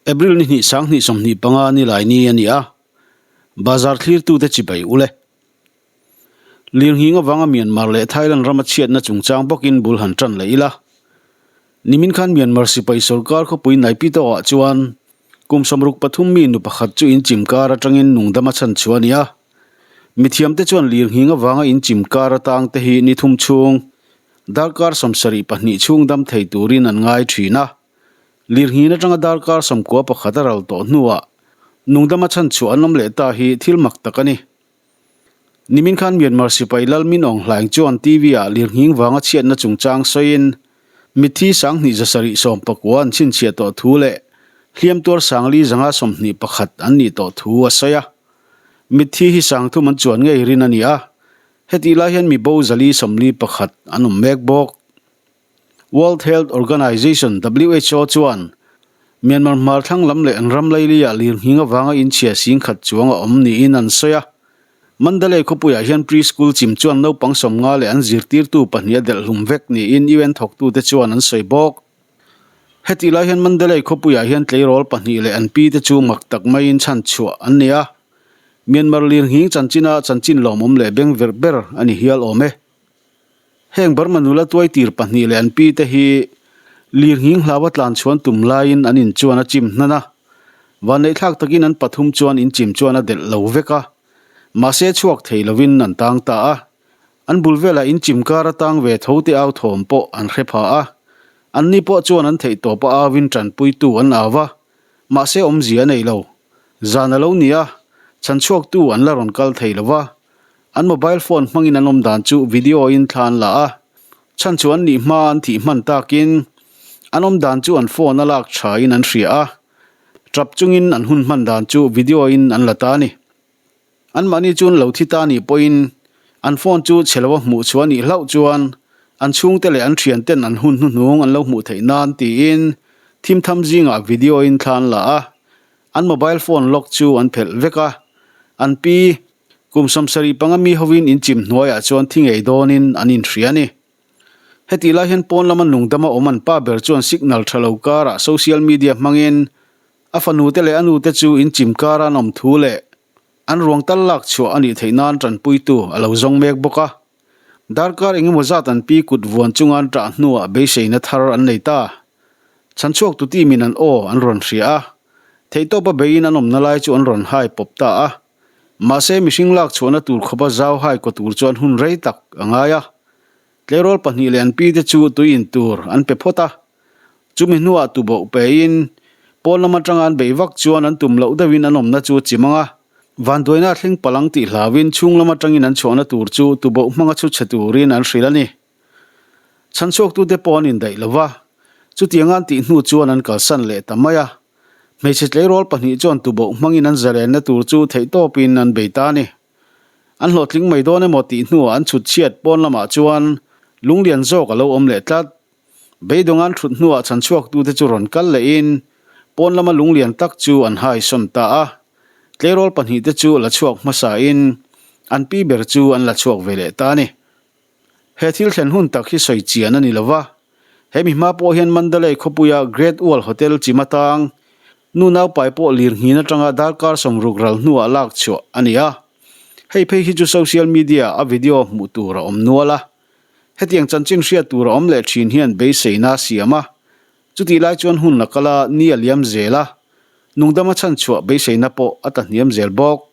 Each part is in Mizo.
April ni hnih 20 25 ni lai ni a ni a, bazar thlirtute chibai ule. Lirnghing avanga Myanmar leh Thailand rama chhiatna chungchang bawkin bul han tan leh ila. Nimin khan Myanmar sipai sorkar khawpui Naypyidaw ah chuan kum 63 mi nu pakhat chu inchim kar atangin nungdam a chhan chhuah a ni a. Mithiamte chuan lirnghing avanga inchim kar atang te hi ni thum chhung darkar 72 chhung dam thei turin an ngai thin a. Lirnghin atanga darkar 91 a ral tawh hnuah nungdama chhan chhuah an awm leh ta hi thil mak tak a ni. Nimin khan Myanmar sipai Lal Min Aung Hlaing chuan TV-ah lirnghing vanga chhiatna chungchang sawiin mitthi 2719 an chhinchhiah tawh thu leh hliam tuar 4,521 an nih tawh thu a sawi a. Mitthi hi 3000 an chuan ngei rin a ni a, hetih lai hian mi bo 441 an awm mek bawk. World Health Organization, who, chuan Myanmar hmar thlang lam leh an ram laili-ah lirnghing avanga inchhia 10,000 chuang a awm niin an sawi a. Mandalay khawpuiah hian preschool chim chuan naupang 50 leh an zirtirtu pahnih a delh hlum vek niin UN thawktute chuan an sawi bawk. Hetih lai hian Mandalay khawpuiah hian tleirawl pahnih leh an pi te chu mak tak maiin chhan chhuah an ni a. Myanmar lirnghing chanchina chanchin lawmawm leh beng ver ber a ni hial awm e. Heng Burma nula tuai tir pahnih leh an pi te hi lirnghing hlaua tlan chhuan tum laiin an in chuan a chim hnan a. Vanneihthlak takin an pathum chuan in chim chuan a delh lo vek a. Mahse chhuak thei lovin an tang ta a. An bul velah in chim kar atang ve tho te au thawm pawh an hre pha a. Anni pawh chuan an theih tawp a auin tanpuitu an au va. Mahse awmzia a nei lo. Zan a lo ni a, chhanchhuaktu an la rawn kal thei lo va. An mobile phone hmangin an awm dan chu video in thla an la a, chhan chu an nih hma an thih hman takin an awm dan chu an phone a lak tha in an hria a, tap chungin an hun hman dan chu video in an la ta a ni. An mahni chu an lo thi ta nih pawhin an phone chu chhe lo a hmuh chhuah nih hlauh chuan an chhungte leh an thian ten an hun hnuhnung an lo hmuh theih nan tiin thim tham zingah video in thla an la a, an mobile phone lock chu an phelh vek a, an pi Kum 75 mi hovin in chim hnuaiah chuan thi ngei dawnin an inhria a ni. Hetih lai hian pawn lama nungdama awm an pa ber chuan signal tha lo karah social media hmangin a fanute leh a nute chu in chim kara an awm thu leh an ruang tal lak chhuah a nih theih nan tanpuitu a lo zawng mek bawk a. Darkar engemaw zat an pi kut vuan chunga an ṭah hnuah beiseina thar an nei ta. Chhanchhuaktu team-in an aw an rawn hria a, theihtawpa beiin an awmna lai chu an rawn hai pawp ta a. Mahse, mihring lak chhuahna tur khawpa zau hai kaw tur chuan hun rei tak a ngai a. Tleirawl pahnih leh an pi te chu tui in tur an pe phawt a. Chumi hnuah tuboh pein pawn lam atanga an beih vak chuan an tum loh deuhin an awmna chu a chim ang a. Vanduaina thleng palang tih hlauin chhung lam atangin an chhuahna tur chu tuboh hmanga chhu chhe turin an hrilh a ni. Chhanchhuaktute pawh an indaih lo va, chutianga an tih hnu chuan an kalsan leh ta mai a. Hmeichhe tleirawl pahnih chuan tuboh hmangin an zalenna tur chu theihtawpin an bei ta a ni. An hlawhtling mai dawn emaw tih hnuah an chhut chhiat pawn lamah chuan lunglian zawk a lo awm leh tlat. Beidawng an thut hnuah chhanchhuaktute chu rawn kal lehin pawn lama lunglian tak chu an haisawn ta a. Tleirawl pahnihte chu la chhuak hmasain an pi ber chu an la chhuak ve leh ta a ni. He thil thlen hun tak hi sawi chian a ni lo va, he mi hma pawh hian Mandalay khawpuia Great Wall Hotel chim atang nu naupai pawh lirnghin atanga darkar 60 ral hnuah lak chhuah a ni a. Hei phei hi chu social media a video hmuh tur a awm nual a. Hetiang chanchin hriat tur a awm leh thin hian beiseina a siam a. Chutih lai chuan hun la kal a, ni a liam zel a, nungdama chhanchhuah beiseina pawh a tlahniam zel bawk.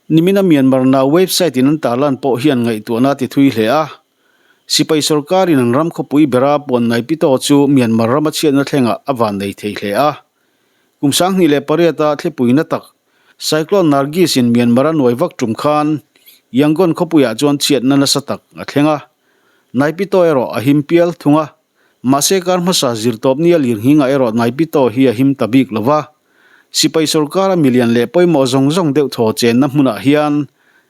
Nimina Myanmar Now website in an tarlan pawh hian ngaihtuahna a ti thui hle a. Sipai sorkarin an ram khawpui bera puan Naypyidaw chu Myanmar rama chhiatna thlengah a van nei thei hle a. Kum 2008 a thlipuina tak Cyclone Nargis in Myanmar a nuai vak tum khan Yangon khawpuiah chuan chhiatna nasa tak a thleng a. Naypyidaw erawh a him pial thung a. Mahse kar hmasa zirtawp nia lirnghingah erawh Naypyidaw hi a him ta bik lo va. Sipai sorkara milian leh pawimawh zawng zawng deuh thaw chenna hmunah hian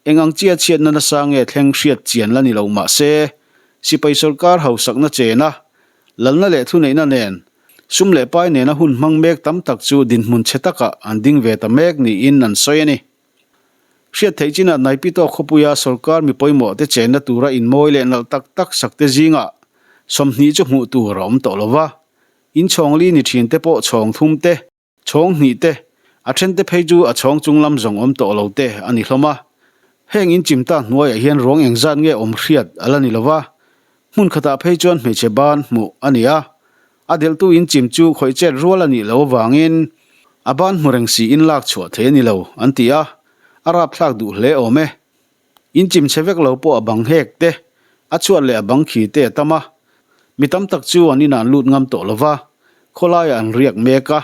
eng ang chia chhiatna nasa nge thleng hriat chian la ni lo mahse sipai sorkar hausakna chena lalna leh thuneihna nen sum leh pai nena hun hmang mek tam tak chu dinhmun chhe takah an ding ve ta mek niin an sawi a ni. Hriat theih chinah Naypyidaw khawpuia sorkar mi pawimawh te chenna tura inmawi leh nalh tak tak sak te zingah 20 chu hmuh tur a awm tawh lo va, inchhawng li ni thin te pawh chhawng thum te. Chhawng hnih te, a then te phei chu a chhawng chung lam zawng awm tawh lo te a ni hlawm a. Heng in chim ta hnuaiah hian ruang engzat nge awm hriat a la ni lo va, hmun khatah phei chuan hmeichhe ban hmuh a ni a. A delhtu in chim chu khawih chet rual a nih loh avangin a ban hmu reng siin lak chhuah thei a ni lo an ti a, a rapthlak duh hle awm e. In chim chhe vek lo pawh a bang hek te, a chhuat leh a bang khi te a tam a. Mi tam tak chu an inah an lut ngam tawh lo va, khawlaiah an riak mek a.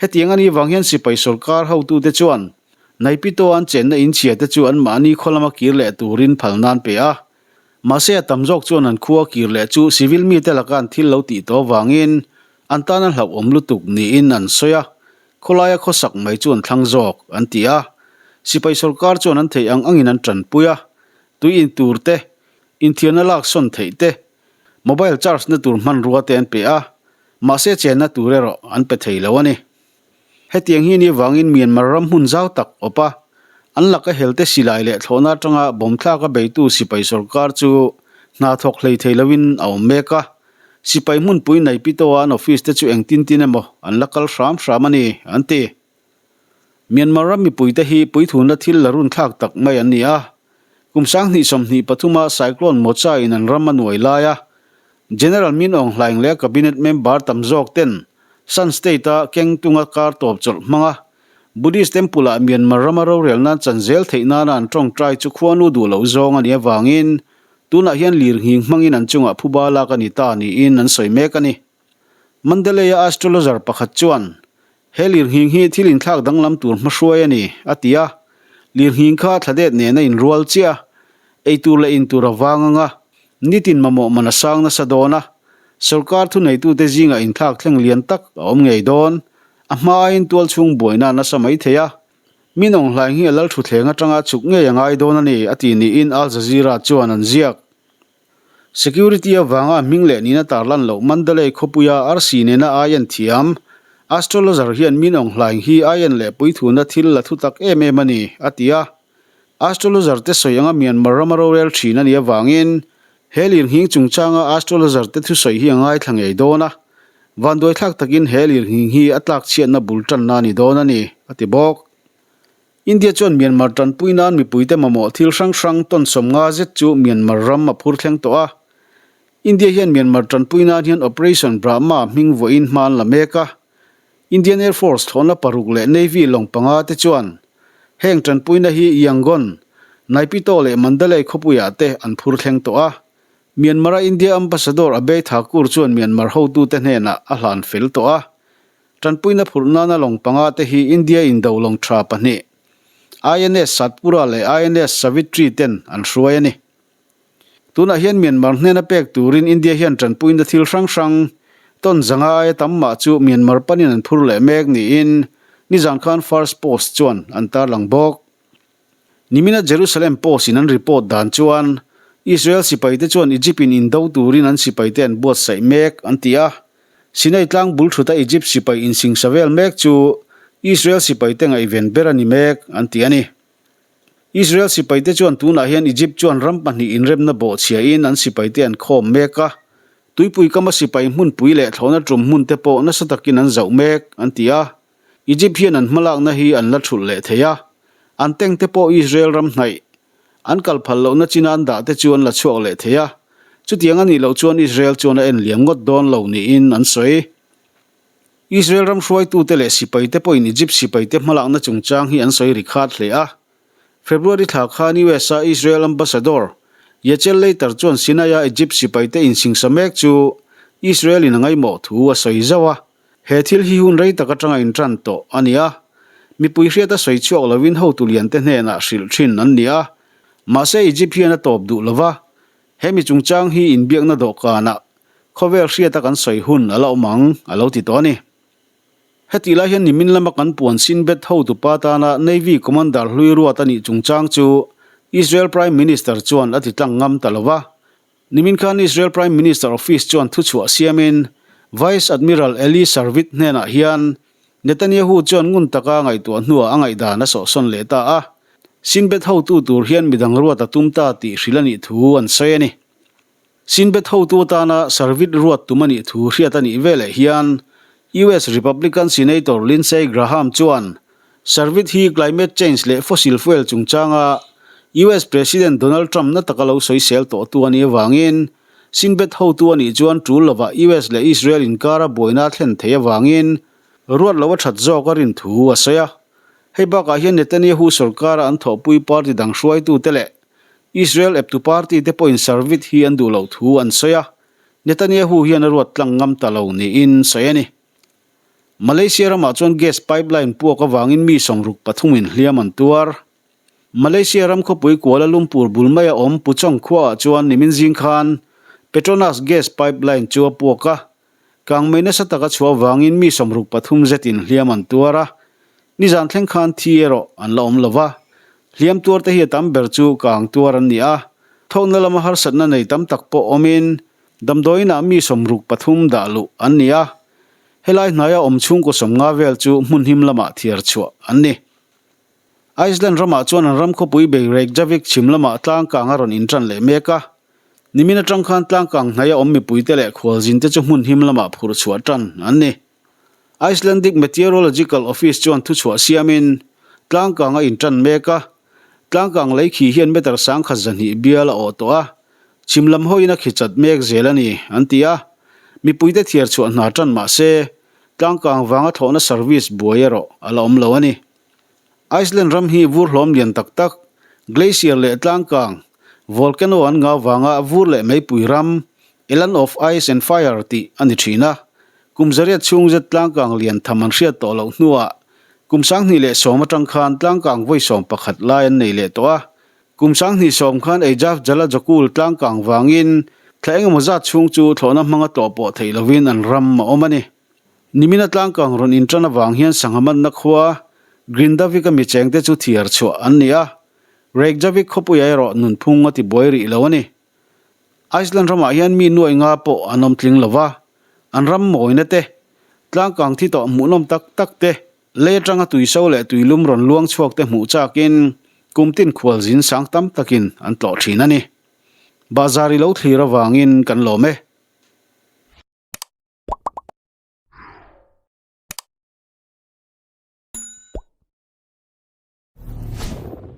Hetiang a nih vang hian sipai sawrkar hotute chuan Naipito an chenna inchhia te chu anmahni khaw lama kir leh turin phal nan pe a. Mahse a tam zawk chuan an khua kir leh chu civil mite laka an thil lo tih tawh avangin an tan a hlauhawm lutuk niin an sawi a. Khawlaia khawsak mai chu an thlang zawk, an ti a. Sipai sawrkar chuan an theih ang angin an tanpui a, tui in tur te, inthiarna lak sawn theih te, mobile charge na tur hmanrua te an pe a, mahse chenna tur erawh an pe thei lo a ni. Hetiang hi ni avangin Myanmar ram hmun zau tak awp a, an laka helte silai leh thlawhna atanga bawm thlaka beitu sipai sawrkar chu hna thawk hlei thei loin a awm mek a. Sipai hmunpui Naipitoa an office te chu engtin tin emaw an la kal hram hram a ni, an ti. Myanmar ram mipuite hi puithuna thil la runthlak tak mai an ni a. Kum 2023 a Cyclone Mocha in an ram a nuai lai a, General Min Aung Hlaing leh a cabinet member tam zawk ten Shan State a keng tunga kar tawp chawlh hmang a, Buddhist temple ah Myanmar rama rorel nan chan zel theih nana an tawngtai chu khuanu duh loh zawng a nih avangin Tunah hian lirnghing hmangin an chungah phuba lak a ni ta niin an sawi mek a ni. Mandalay-a astrologer pakhat chuan, He lirnghing hi thil inthlak danglam tur hmahruai a ni, a ti a. Lirnghing kha thladet nen a inrual chiah a, eitur leh intur a vang ang a, nitin mamawh man a sang nasa dawn a, sorkar thuneitute zingah inthlak thleng lian tak a awm ngei dawn. A hma aiin tualchhung buaina a nasa mai thei a. Min Aung Hlaing hi a lal thutthleng atanga chhuk ngei a ngai dawn a ni, a ti niin Al Jazeera chuan an ziak. Security avanga a hming leh nihna tarlan loh Mandalay khawpuia arsi nena aien thiam, astrologer hian Min Aung Hlaing hi aien leh puithuna thil la thu tak em em a ni, a ti a. Astrologer te sawi anga Myanmar rama rorel thin a nih avangin he lirnghing chungchanga astrologer te thusawi hi a ngaithla ngei dawn a. Vanduaithlak takin he lirnghing hi a tlak chhiatna bul tanna a ni dawn a ni, a ti bawk. India chuan Myanmar tanpui nan mipuite mamawh thil hrang hrang tawn 50 zet chu Myanmar ram a phur thleng tawh a. India hian Myanmar tanpui nan hian Operation Brahma hming vuahin hma an la mek a. Indian Air Force thlawhna paruk leh Navy lawng panga te chuan heng tanpuina hi Yangon, Naypyitaw leh Mandalay khawpuiah te an phur thleng tawh a. Myanmar-a India Ambassador Abhay Thakur chuan Myanmar hotute hnenah a hlan fel tawh a. Tanpuina phurh nana lawng panga te hi India indo lawng tha pahnih, INS Satpura leh INS Savitri ten an hruai a ni. Tunah hian Myanmar hnena pek turin India hian tanpuina thil hrang hrang tawn zanga aia tam mah chu Myanmar panin an phur leh mek niin nizan khan First Post chuan an tarlang bawk. Nimina Jerusalem Post in an report dan chuan Israel sipaite chuan Egypt in indo turin an sipaite an buatsaih mek an ti a. Sinai tlang bul thuta Egypt sipai insingsa vel mek chu Israel sipaite ngaihven ber a ni mek an ti a ni. Israel sipaite chuan tunah hian Egypt chuan ram pahnih inremna bawhchhiain an sipaite an khawm mek a, tuipui kama sipai hmunpui leh thlawhna tum hmun te pawh nasa takin an zauh mek an ti a. Egypt hian an hmalakna hi an la thulh leh thei a, an tank te pawh Israel ram hnaih an kal phal lohna china an dah te chu an la chhuak leh thei a, chutiang a nih loh chuan Israel chuan a en liam ngawt dawn lo niin an sawi. Israel ram hruaitute leh sipaite pawhin Egypt sipaite hmalakna chungchang hi an sawi ri khat hle a. February thla khan US-a Israel ambassador Yechiel Leiter chuan Sinai-a Egypt sipaite insingsa mek chu Israel-in a ngaihmawh thu a sawi zauh a. He thil hi hun rei tak atanga intan tawh a ni a, mipui hriata sawi chhuak lovin hotu liante hnenah hrilh thin an ni a. Mahse Egypt hian a tawp duh lova, he mi chungchang hi inbiakna dawhkanah khawvel hriata kan sawi hun a la awm ang, a lo ti tawh a ni. Hetih lai hian nimin lama kan puan Shin Bet hotupa tana Navy Commander hlui ruat a nih chungchang chu Israel Prime Minister chuan a ti tlang ngam ta lova, Nimin khan Israel Prime Minister Office chuan thuchhuah siamin Vice Admiral Eli Sharvit hnenah hian Netanyahu chuan ngun taka ngaihtuah hnuah a ngaihdan a sawhsawn leh ta a, Shin Bet hotu tur hian midang ruat a tum ta tih hrilh a nih thu an sawi a ni. Shin Bet hotu atana Sharvit ruat tum a nih thu hriat a nih veleh hian US Republican Senator Lindsey Graham chuan Sharvit hi climate change leh fossil fuel chungchanga US President Donald Trump na taka lo sawisel tawhtu a nih avangin Shin Bet hotu a nih chuan tul lovah US leh Israel inkara buaina a thlen theih avangin ruat lo a that zawk a rin thu a sawi a. Hei bakah hian Netanyahu sorkara an thawhpui party dang hruaitute leh Israel eptu party te pawhin Sharvit hi an duh loh thu an sawi a. Netanyahu hian a ruat tlang ngam ta lo niin sawi a ni. Malaysia ramah chuan gas pipeline puak avangin mi 63 in hliam an tuar. Malaysia ram khawpui Kuala Lumpur bul maia awm Puchong khuaah chuan nimin zing khan Petronas gas pipeline chu a puak a, kangmei nasa taka chhuah avangin mi 63 zetin hliam an tuar a, nizan thleng khan thi erawh an la awm lo va. Hliam tuarte hi a tam ber chu kang tuar an ni a, thawkna lama harsatna nei tam tak pawh awmin Damdawiinah mi 63 dah luh an ni a, helai hnaia awm chhungkaw 50 vel chu hmun him lamah thiar chhuah an ni. Iceland ramah chuan an ram khawpui bei Reykjavik chhim lamah tlangkang a rawn intan leh mek a, nimin atang khan tlangkang hnaia awm mipuite leh khualzinte chu hmun him lamah phurh chhuah tan an ni. Icelandic Meteorological Office chuan thuchhuah siamin tlangkang a intan mek a, tlangkang lei khi hian meter 1200 bial a awh tawh a, chhim lam hawiin a khi chat mek zel a ni, an ti a. Mipuite thiar chhuah hna tan mah se, tlangkang vanga thlawhna service buai erawh a la awm lo a ni. Iceland ram hi vur hlawm lian tak tak, glacier leh tlangkang, volcano an ngau vanga vur leh meipui ram, A Land of Ice and Fire tih a ni thin a. Kum zariat chhung zet tlangkang lian tham an hriat tawh loh hnuah kum 2010 atang khan tlangkang vawi 11 lai an nei leh tawh a. Kum 2010 khan Eyjafjallajökull tlangkang vangin thla engemaw zat chhung chu thlawhna hmanga tlawh pawh theih lovin an ram a awm a ni. Nimina tlangkang rawn intan avang hian sangha manna khua Grindavik-a mi chengte chu thiar chhuah an ni a. Reykjavik khawpuia erawh nunphung a tibuai rih lo a ni. Iceland ramah hian mi nuai nga pawh an awm tling lo va, an ram mawina te, tlangkang thi tawh hmuhnawm tak tak te, lei atanga tuiso leh tuilum rawn luang chhuak te hmuh chakin kum tin khualzin sang tam takin an tlawh thin a ni. Bahzar i lo thlir avangin kan lawm e.